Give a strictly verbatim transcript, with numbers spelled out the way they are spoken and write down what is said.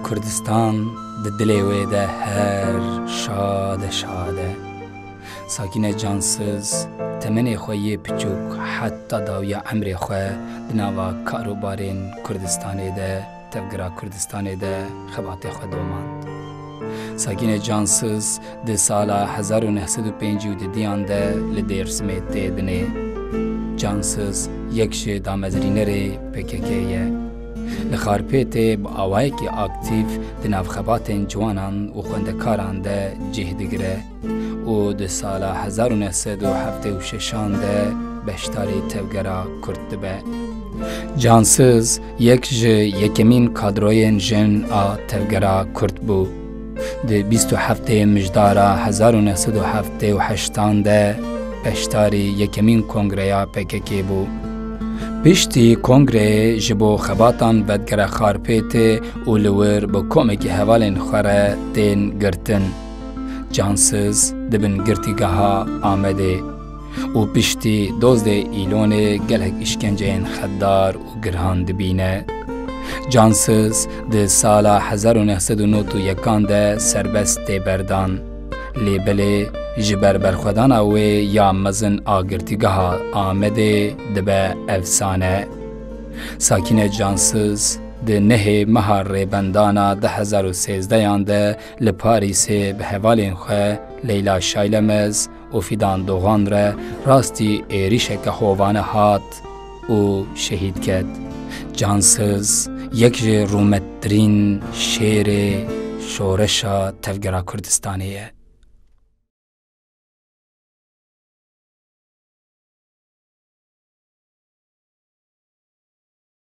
Kurdistan di dilê wê de her şade şade. Sakîne Cansiz, temenê xwe yê piçûk heta dawiya emrê xwe di nava karobarên Kurdistanê de, tevgera Kurdistanê de xebatê xwe domand. Sakîne Cansiz di sala hezar û neh sed û pêncî û dudiyan de li Dêrsimê tê dinê. Cansiz yek ji damezrînerê P K K ye. Li Xarpêtê bi awayekî aktîf di nav xebatên ciwanan û xwendekaran de cih digire û di sala hezar û neh sed û heftê û şeşan de beşdarî tevgera Kurd dibe. Cansiz yek ji yekemîn kadroyên jin a tevgera Kurd bû. Di bîst û heftê Mijdara hezar û neh sed û heftê û heştan de beşdarî yekemîn kongreya P K K bû. Piştî kongreyê ji bo xebatan vedigere Xarpêtê û li wir bi komekî hevalên xwe re tên girtin. Cansiz di bin girtîgeha Amedê û piştî dozdê Îlonê gelek îşkenceyên xetdar û girhan dibîne. Cansiz di sala hezar û neh sed û nod û yekan de serbest tê berdan. Lê belê ji ber berxwedana wê ya mezin a girtîgeha Amedê dibe efsane. Sakîne Cansiz di nehê meha Rêbendana du hezar û sêzdeyan de li Parîsê bi hevalên xwe Leyla Şaylemez û Fîdan Dogan re rastî êrîşeke hovane hat û şehîd ket. Cansiz yek ji rûmettirîn şêrê şoreşa tevgera Kurdistanê ye.